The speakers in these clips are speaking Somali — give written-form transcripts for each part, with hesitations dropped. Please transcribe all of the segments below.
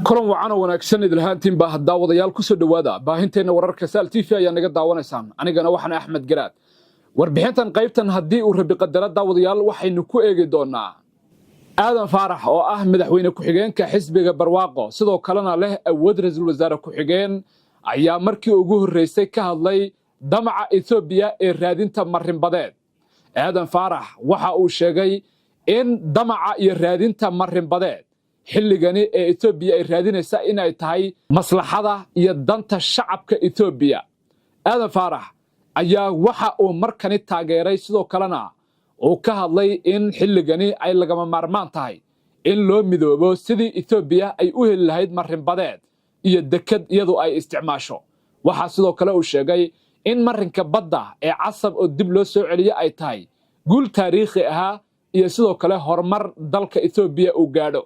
Kulan wacan oo wanaagsan idilhaantiinba daawadayaal, kusoo dhowaada baahinteenna wararka. Saal TV ayaa naga daawanaysaan, anigana waxaan Axmed Garaad. Warbixintan qaybtan, haddii uu Rabi qadara, daawadayaal, waxaynu ku eegi doonaa Aadan Faarax oo ah madaxweyne ku-xigeenka xisbiga Barwaaqo, sidoo kalena leh awood ra-iisul wasaare ku-xigeen, ayaa markii ugu horreysay ka hadlay damaca Etoobiya ee raadinta marinbadeed. Aadan Faarax waxa uu sheegay in damaca iyo raadinta marinbadeed xilligani ee Etoobiya ay raadinaysa inay tahay maslaxada iyo danta shacabka Etoobiya. Aadan Faarax ayaa waxa uu markani taageeray, sidoo kalena uu ka hadlay in xilligani ay lagama maarmaan tahay in loo midoobo sidii Etoobiya ay u heli lahayd marinbadeed iyo deked iyadu ay isticmaasho. Waxaa sidoo kale uu sheegay in marinka badda ee Casab oo dib loo soo celiye ay tahay guul taariikhi ahaa iyo sidoo kale horumar dalka Etoobiya uu gaadho.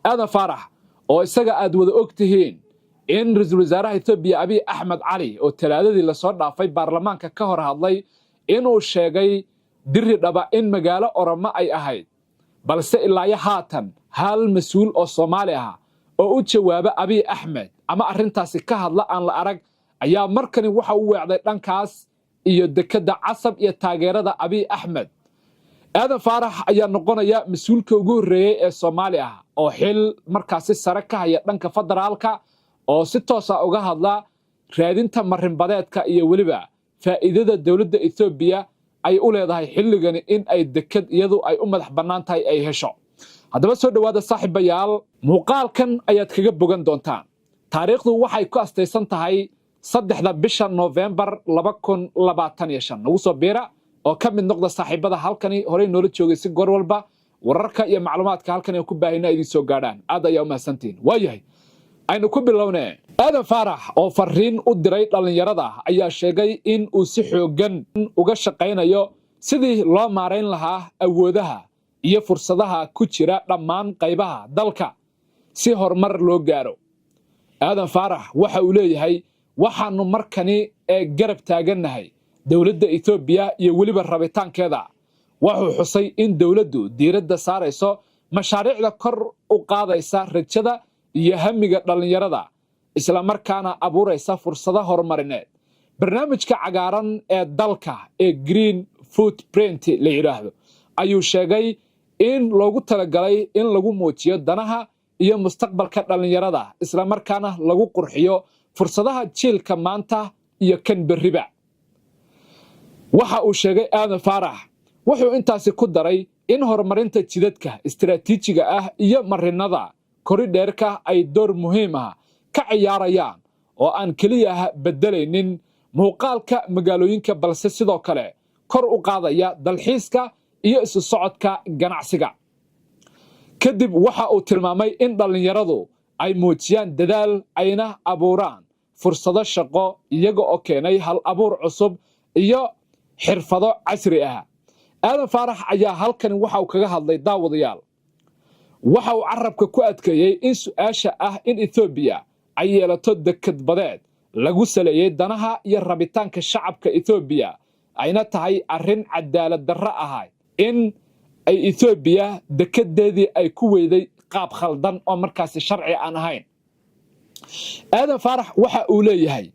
Aadan Faarax, oo isaga aad wada og tihiin in ra-iisul wasaaraha Etoobiya Abiy Axmed Cali oo Talaadadii lasoo dhaafay baarlamaanka ka hor hadlay, inuu sheegay Diri Dhaba in magaalo Oromo ay ahayd, balse ilaayo haatan hal mas-uul oo Soomaali ah oo u jawaaba Abiy Axmed ama arrintaasi ka hadla aan la arag, ayaa markani waxa u weecday dhankaas iyo dekedda Casab iyo taageerada Abiy Axmed. Aadan Faarax ayaa noqonaya mas-uulka ugu horreeyey ee Soomaali ah oo xil markaasi sare ka haya dhanka federaalka oo si toosa uga hadla raadinta marinbadeedka iyo weliba faa'iidada dowladda Etoobiya ay u leedahay xilligani in ay deked iyadu ay u madax bannaan tahay ay hesho. Haddaba soo dhowaada, saaxiibayaal, muuqaalkan ayaad kaga bogan doontaan. Taariikhdu waxay ku astaysan tahay 3-da bisha Noofembar 2025. Nagu soo biira oo ka mid noqda saaxiibada halkani horey noola joogay, si goor walba wararka iyo macluumaadka halkan aan ku baahina idin soo gaadhaan. Aad ayaa u mahadsantihiin. Waayahay, aynu ku bilownee. Aadan Faarax oo fariin u diray dhallinyarada ayaa sheegay in uu si xooggan uga shaqaynayo sidii loo maarayn lahaa awoodaha iyo fursadaha ku jira dhammaan qaybaha dalka si horumar loo gaaro. Aadan Faarax waxa uu leeyahay: "Waxaannu markani ee garab taagannahay dowladda Etoobiya iyo weliba rabitaankeeda." Wuxuu xusay in dowladdu diiradda saarayso mashaariicda kor u qaadaysa rajada iyo hamiga dhallinyarada, islamarkaana abuuraysa fursado horumarineed. Barnaamijka cagaaran ee dalka ee Green Footprint la yidhaahdo ayuu sheegay in loogu talagalay in lagu muujiyo danaha iyo mustaqbalka dhallinyarada, islamarkaana lagu qurxiyo fursadaha jiilka maanta iyo kan berriba. Waxa uu sheegay Aadan Faarax, wuxuu intaasi ku daray in horumarinta jidadka istaraatiijiga ah iyo marinada koridheerka ay door muhiim ah ka ciyaarayaan, oo aan keliya beddelaynin muuqaalka magaalooyinka, balse sidoo kale kor u qaadaya dalxiiska iyo isu socodka ganacsiga. Kadib waxa uu tilmaamay in dhallinyaradu ay muujiyaan dadaal ayna abuuraan fursado shaqo, iyaga oo keenay hal abuur cusub iyo xirfado casri ah. Aadan Faarax ayaa halkani waxa uu kaga hadlay, daawadayaal, waxa uu carabka ku adkeeyey in su-aasha ah in Etoobiya ay yeelato deked badeed lagu saleeyey danaha iyo rabitaanka shacabka Etoobiya, ayna tahay arrin cadaalad darro ahayd in ay Etoobiya dekedeedii ay ku weyday qaab khaldan oo markaasi sharci aan ahayn. Aadan Faarax waxa uu leeyahay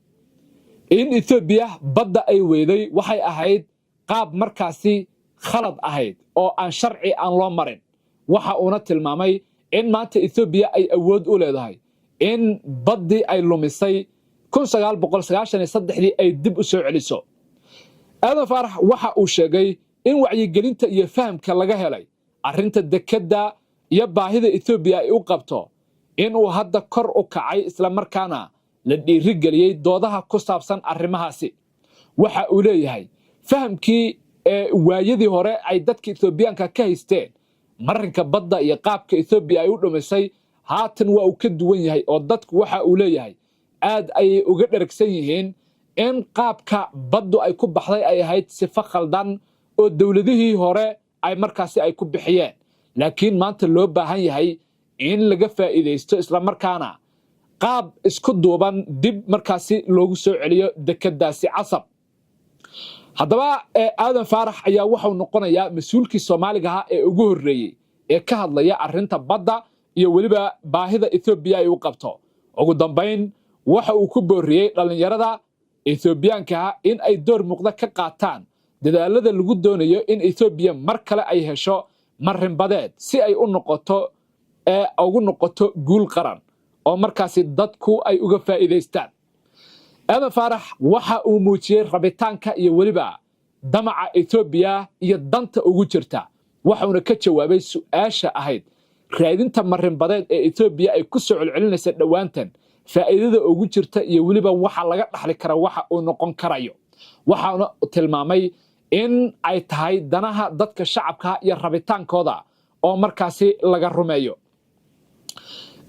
in Etoobiya badda ay weyday waxay ahayd qaab markaasi khalad ahayd oo aan sharci aan loo marin. Waxa uuna tilmaamay in maanta Etoobiya ay awood u leedahay in baddii ay lumisay 1993-dii ay dib u soo celiso. Aadan Faarax waxa uu sheegay in wacyigelinta iyo fahamka laga helay arrinta dekedda iyo baahida Etoobiya ay u qabto inuu hadda kor u kacay, islamarkaana la dhiirigeliyey doodaha ku saabsan arrimahaasi. Waxa uu leeyahay fahamkii ee waayadii hore ay dadka Etoobiyaanka ka haysteen marinka badda iyo qaabka Etoobiya ay u dhumisay haatan waa uu ka duwan yahay, oo dadku, waxa uu leeyahay, aad ayay uga dheragsan yihiin in qaabka baddu ay ku baxday ay ahayd sifo khaldan oo dowladihii hore ay markaasi ay ku bixiyeen, laakiin maanta loo baahan yahay in laga faa'iidaysto, islamarkaana qaab isku duuban dib markaasi loogu soo celiyo dekeddaasi Casab. Haddaba Aadan Faarax ayaa waxau noqonayaa mas-uulkii Soomaaliga ahaa ee ugu horreeyey ee ka hadlaya arrinta badda. Iyo weliba baahida Ethoobiya ay u qabto. Ugu dambayn, waxa uu ku booriyey dhallinyarada Ethoobiyaanka in ay door muuqda ka qaataan dadaalada lagu doonayo in Ethoobiya mar kale ay hesho marinbadeed, si ay u noqoto ee ugu noqoto guul qaran oo markaasi dadku ay uga faa'iidaystaan. Aadan Faarax waxa uu muujiyey rabitaanka iyo weliba damaca Ethoobiya iyo danta ugu jirta, waxuuna ka jawaabay su'aasha ahayd raadinta marinbadeed ee Ethoobiya ay ku soo celcelinaysa dhowaantan, faa'iidada ugu jirta iyo weliba waxa laga dhaxli kara waxa uu noqon karayo. Waxauna tilmaamay in ay tahay danaha dadka shacabka iyo rabitaankooda oo markaasi laga rumeeyo.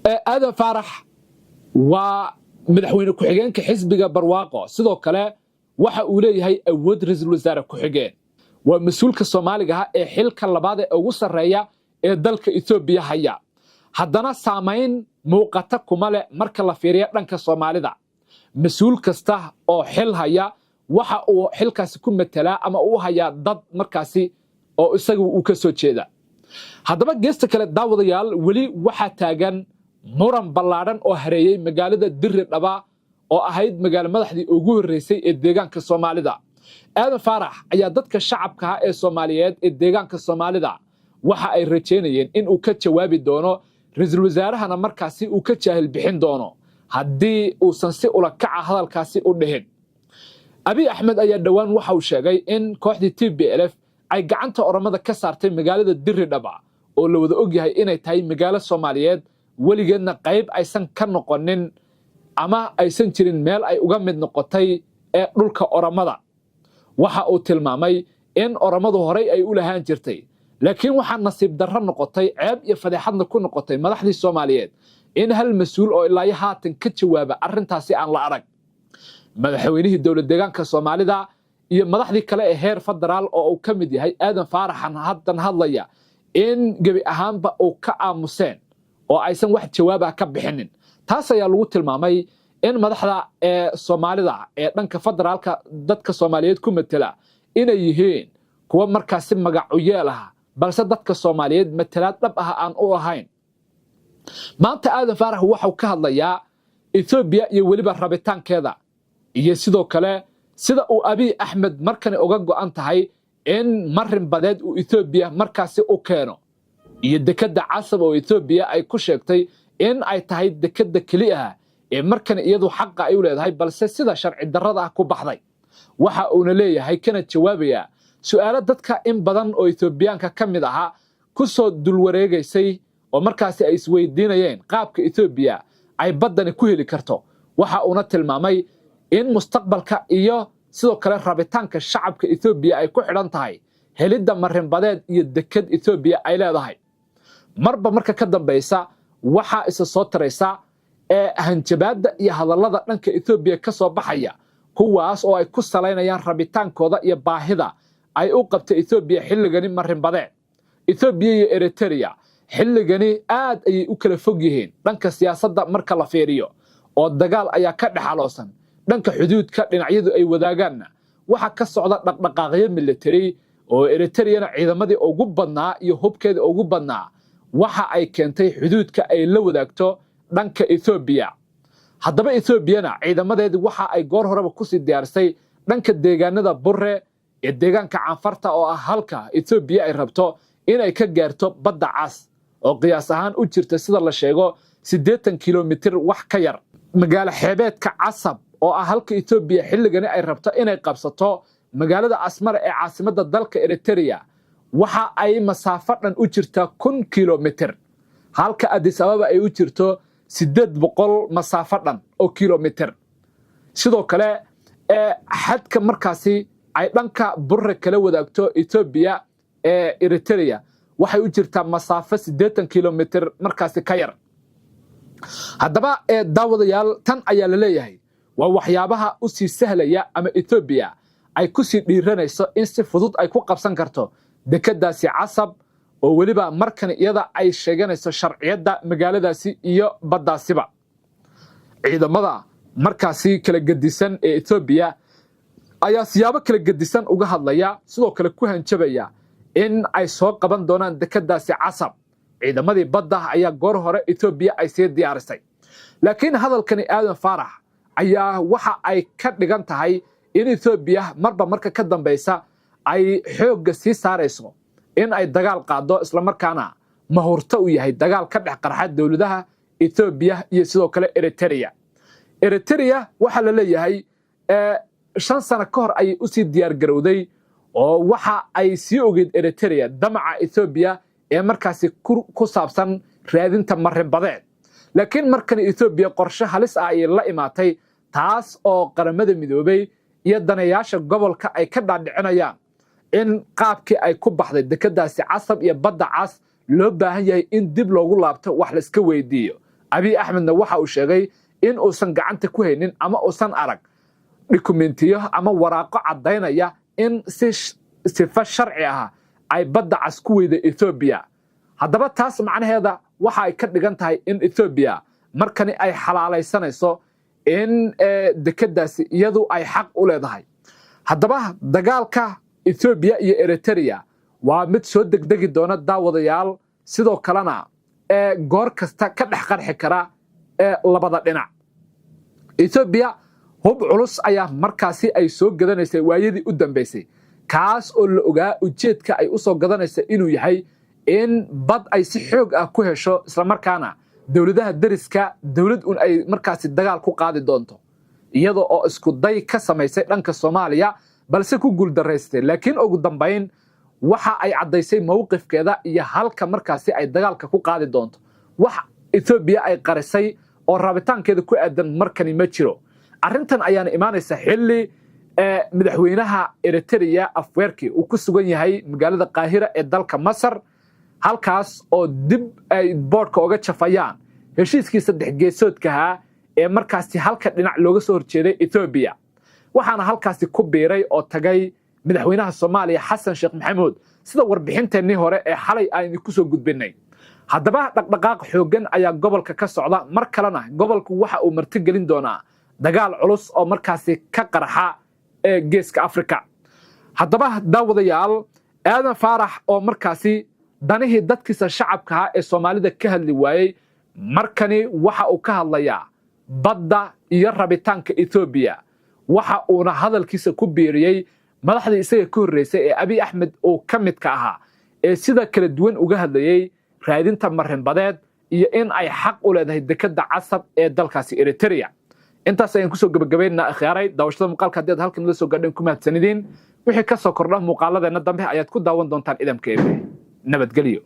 Aadan Faarax waa madaxweyne ku-xigeenka xisbiga Barwaaqo. Sidoo kale waxa uu leeyahay awood ra-iisul wasaare ku-xigeen. Waa mas-uulka Soomaaliga ah ee xilka labaad ee ugu sarreeya ee dalka Etoobiya haya. Haddana saamayn muuqata kuma leh marka la fiiriyo dhanka Soomaalida. Mas-uul kasta oo xil haya waxa uu xilkaasi ku matelaa ama uu hayaa dad markaasi oo isaga uu ka soo jeeda. Haddaba, geesta kale, daawadayaal, weli waxaa taagan muran ballaadhan oo hareeyey magaalada Diri Dhaba, oo ahayd magaalo madaxdii ugu horreysay ee deegaanka Soomaalida. Aadan Faarax ayaa dadka shacabka ah ee Soomaaliyeed ee deegaanka Soomaalida waxa ay rajaynayeen in uu ka jawaabi doono, ra-iisul wasaarahana markaasi uu ka jaahil bixin doono haddii uusan si ula kaca hadalkaasi u dhihin. Abiy Axmed ayaa dhowaan waxa uu sheegay in kooxdii TPLF ay gacanta Oromada ka saartay magaalada Diri Dhaba, oo la wada ogyahay inay tahay magaalo Soomaaliyeed, weligeedna qayb aysan ka noqonin ama aysan jirin meel ay uga mid noqotay ee dhulka Oromada. Waxa uu tilmaamay in Oromadu horay ay u lahaan jirtay, laakiin waxaa nasiib darro noqotay, ceeb iyo fadeexadna ku noqotay madaxdii Soomaaliyeed in hal mas-uul oo ilaayo haatan ka jawaaba arrintaasi aan la arag. Madaxweynihii dowlad deegaanka Soomaalida iyo madaxdii kale ee heer federaal, oo uu ka mid yahay Aadan Faaraxan haddan hadlaya, in gebi ahaanba uu ka aamuseen oo aysan wax jawaabah ka bixinin. Taas ayaa lagu tilmaamay in madaxda ee Soomaalida ee dhanka federaalka dadka Soomaaliyeed ku matela inay yihiin kuwa markaasi magacu yeel ah, balse dadka Soomaaliyeed matalaad dhab ah aan u ahayn. Maanta Aadan Faarax waxau ka hadlayaa Etoobiya iyo weliba rabitaankeeda, iyo sidoo kale sida uu Abiy Axmed markani uga go'an tahay in marin badeed uu Etoobiya markaasi u keeno, iyo dekedda Casab oo Etoobiya ay ku sheegtay in ay tahay dekedda keli ah ee markan iyadu xaqa ay u leedahay, balse sida sharci darrada ah ku baxday. Waxa uuna leeyahay, kana jawaabayaa su'aalo dadka in badan oo Etoobiyaanka ka mid ahaa ku soo dulwareegaysay, oo markaasi ay isweydiinayeen qaabka Etoobiya ay baddani ku heli karto. Waxa uuna tilmaamay in mustaqbalka iyo sidoo kale rabitaanka shacabka Etoobiya ay ku xidhan tahay helidda marinbadeed iyo deked Etoobiya ay leedahay. Marba marka ka dambaysa waxaa isa soo taraysa ee hanjabaadda iyo hadallada dhanka Etoobiya ka soo baxaya, kuwaas oo ay ku salaynayaan rabitaankooda iyo baahida ay u qabta Etoobiya xilligani marinbadeed. Etoobiya iyo Eritrea xilligani aad ayay u kala fog yihiin dhanka siyaasadda marka la fiiriyo, oo dagaal ayaa ka dhexaloosan dhanka xuduudka dhinacyadu ay wadaagaanna. Waxaa ka socda dhaqdhaqaaqyo military, oo Eritreyana ciidamadii ugu badnaa iyo hubkeedii ugu badnaa waxa ay keentay xuduudka ay la wadaagto dhanka Ethoobiya. Haddaba, Etoobiyana ciidamadeedii waxa ay goor horeba kusii diyaarisay dhanka deegaanada Burre ee deegaanka Canfarta, oo ah halka Etoobiya ay rabto inay ka gaarto Badda Cas, oo qiyaas ahaan u jirta, sida la sheego, 80 kilomitir wax ka yar. Magaalo xeebeedka Casab, oo ah halka Etoobiya xilligani ay rabto inay qabsato magaalada Asmara ee caasimadda dalka Eritrea, waxa ay masaafo dhan u jirtaa 1000 kilomitir, halka Addis Ababa ay u jirto 800 masaafo dhan oo kilomitir. Sidoo kale, xadka markaasi ay dhanka Burre kala wadaagto Etoobiya ee Eritrea waxay u jirtaa masaafo 80 kilomitir markaasi ka yar. Haddaba, daawadayaal, tan ayaa la leeyahay waa waxyaabaha u sii sahlaya ama Etoobiya ay ku sii dhiiranayso in si fudud ay ku qabsan karto dekeddaasi Casab, oo weliba markan iyada ay sheeganayso sharciyadda magaaladaasi iyo baddaasiba. Ciidamada markaasi kala gedisan ee Etoobiya ayaa siyaabo kala gedisan uga hadlaya, sidoo kale ku hanjabaya in ay soo qaban doonaan dekeddaasi Casab. Ciidamadii badda ayaa goor hore Etoobiya ay sii diyaarisay. Laakiin hadalkani Aadan Faarax ayaa waxa ay ka dhigan tahay in Etoobiya marba marka ka dambaysa ay xoogga sii saarayso in ay dagaal qaado, islamarkaana mahurto u yahay dagaal ka dhex qarxa dowladaha Etoobiya iyo sidoo kale Eritrea. Eritrea waxaa la leeyahay 5 sano ka hor ayay usii diyaargarowday, oo waxa ay sii ogeyd Eritrea damaca Etoobiya ee markaasi ku saabsan raadinta marinbadeed. Laakiin markan Etoobiya qorshe halis ah ayay la imaatay, taas oo Qaramada Midoobey iyo daneeyaasha gobolka ay ka dhaadhicinayaan in qaabkii ay ku baxday dekedaasi Casab iyo Badda Cas loo baahan yahay in dib loogu laabto, wax la iska weydiiyo. Abiy Axmedna waxa uu sheegay in uusan gacanta ku haynin ama uusan arag dukumentiyo ama waraaqo caddaynaya in si sifo sharci ah ay Badda Cas ku weyday Etoobiya. Haddaba taas macnaheeda waxa ay ka dhigan tahay in Etoobiya markani ay xalaalaysanayso in dekedaasi iyadu ay xaq u leedahay. Haddaba dagaalka Etoobiya iyo Eritrea waa mid soo degdegi doona, daawadayaal, sidoo kalena goor kasta ka dhex qarxi kara ee labada dhinac. Etoobiya hub culus ayaa markaasi ay soo gadanaysay waayadii u dambaysay, kaas oo la ogaa ujeedka ay u soo gadanaysa inuu yahay in bad ay si xoog ah ku hesho, islamarkaana dowladaha deriska dowlad un ay markaasi dagaal ku qaadi doonto, iyada oo isku day ka samaysay dhanka Soomaaliya balse ku guuldaraystay. Laakiin ugu dambayn waxa ay caddaysay mowqifkeeda iyo halka markaasi ay dagaalka ku qaadi doonto. Wax Etoobiya ay qarisay oo rabitaankeeda ku aadan markani ma jiro. Arrintan ayaana imaanaysa xilli madaxweynaha Eritrea Afwerki uu ku sugan yahay magaalada Qaahira ee dalka Masar, halkaas oo dib ay boodhka oga jafayaan heshiiskii saddex geesoodkahaa ee markaasi halka dhinac looga soo horjeeday Etoobiya. Waxaana halkaasi ku biiray oo tagay madaxweynaha Soomaaliya Xasan Sheekh Maxamuud, sida warbixinteennii hore ee xalay aan idinku soo gudbinay. Haddaba dhaqdhaqaaq xooggan ayaa gobolka ka socda. Mar kalena gobolku waxa uu martigelin doonaa dagaal culus oo markaasi ka qarxa ee Geeska Afrika. Haddaba daawadayaal, Aadan Faarax oo markaasi danihii dadkiisa shacabkaha ee Soomaalida ka hadli waayey, markani waxa uu ka hadlayaa badda iyo rabitaanka Etoobiya. Waxa uuna hadalkiisa ku biiriyey madaxdii isaga ka horreysay ee Abiy Axmed uu ka midka ahaa ee sida kala duwan uga hadlayey raadinta marinbadeed iyo in ay xaq u leedahay dekedda Casab ee dalkaasi Eritrea. Intaas ayaan kusoo gebagabaynaa, akhyaaray, daawashada muuqaalka. Haddii aad halkan la soo gaadheen, ku mahadsanidin. Wixii ka soo kordha muuqaaladeenna dambe ayaad ku daawan doontaan idamka Eebe. Nabadgelyo.